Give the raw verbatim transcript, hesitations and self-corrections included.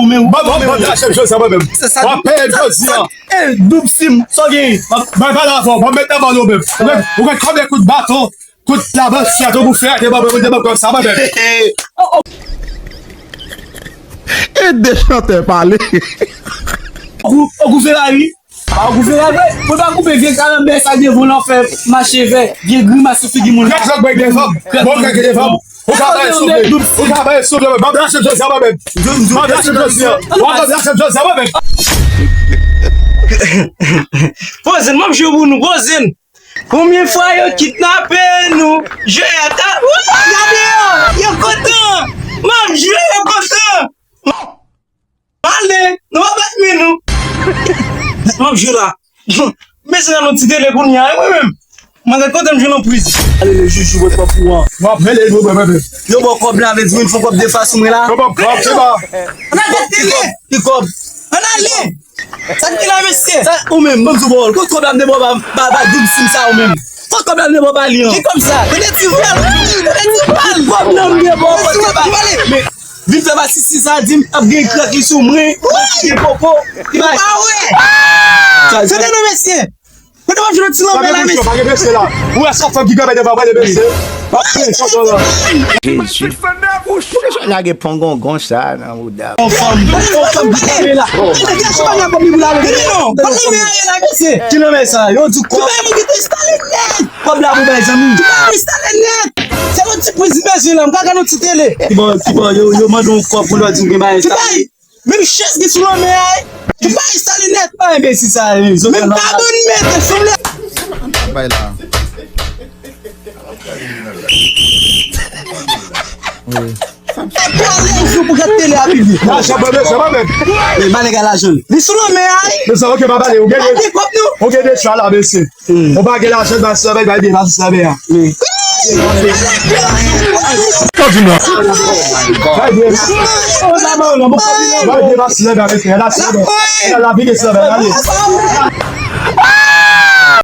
ou menm. Ban, ban, ban, ban, jodi a, mwen menm. W ap peye jodi a. E, doub sim, sa w genyen? Ban, ban, ban, ban, ban, ban, mete ban nou menm. Ou gen, ou gen konbyen kout baton, kout labanch, sa tou pou fè, te ban, ban, ban, ban, kòb sa, mwen menm. E de chantè pale. Ogou, Ogou Ferrari. Pa Ogou Ferrari, mwen pa koupe vye kalanbè sa devan w lan fè mache fè vye grimas sou figi moun. Krak, krak, bay devan. Bon, krak, devan. Ou ka bay souple. Ou ka bay souple. Ban m lase jodi a, mwen menm. Ban m lase jodi a. Ban m lase jodi a, mwen menm. Poze n, m ap jwe pou nou, poze n. Konbyen fwa yo kidnape nou? Jwe a ta. Gade yo, yo kontan. M ap jwe, yo kontan. M ale, nou pa bat men nou. M ap jwe la. Mezanmi, yon ti tele kounye a, wi, mwen menm. Mwen gen kote m jwenn yon priz. Ale, le joujou, wè kòb pou an. W ap rele nou, mwen menm. Yo ba w kòb la, vle di w vin fè kòb de fwa sou mwen la. Yo ba w kòb, se pa. Ann ale, tele. Ki kòb? Ann ale. Sa k gen la, mesye? Sa, ou menm, ban m di w pawòl. Kot kòb la m te ba w ba, ba, ba doub sim sa ou menm? Kot kòb la m te ba w ba li an? Ki kòb sa? Tande ti vòl. Tande ti vòl. Kòb nan m te ba w, kòb te ba. Men, vin fè pa sisi sa, di m ap gen krak li sou mwen. Wi! Gen popo. Li pa. Pa wè. Sa, tande non, mesye. Kote w ap jwenn ti lanmè la, mesye? Pa gen presyon, pa gen presyon la. Ou wè sa fanm ki kanpe devan, pa gen presyon. Pa gen presyon la. Jezi. Ou chèche lage pongongon sa nan bouda. Yon fanm, yon fanm ki kanpe la. Gade, gade, pa nan kòb li pou l ale. Gade non, kòb lanmè a ye la, mesye. Ki lanmè sa? Yo di kòb. Ki bay moun ki te enstale nèt. Kòb la pou bay zanmi. Ki bay enstale nèt. Se yon ti priz bezwen la, m ka gade yon ti tele. Ki bò, ki bò, yo, yo mande yon kòb pou lè di m gen bagay enstale. Menm chèz ki sou lanmè a, wi. Ki bay sa linèt. Pa enbesil sa, wi. Menm kabann mete sou lè. Bay la. Wi. E pou ale jou pou gad tele a pi vit. Lajan, bebe, sa va, bebe. Men ba nèg la lajan. Li sou lanmè a, wi. Men sa, ok, pa pale. Ou gen de, ou gen de chwa la, mesye. Hmm. Ou pa gen lajan, ba sèvèy, ba byen, ba sèvèy a. Hmm. Sa di mwen. Ba byen. Ba byen, ba sèvèy a, mesye. La sèvèy. La vi de sèvèy, ale.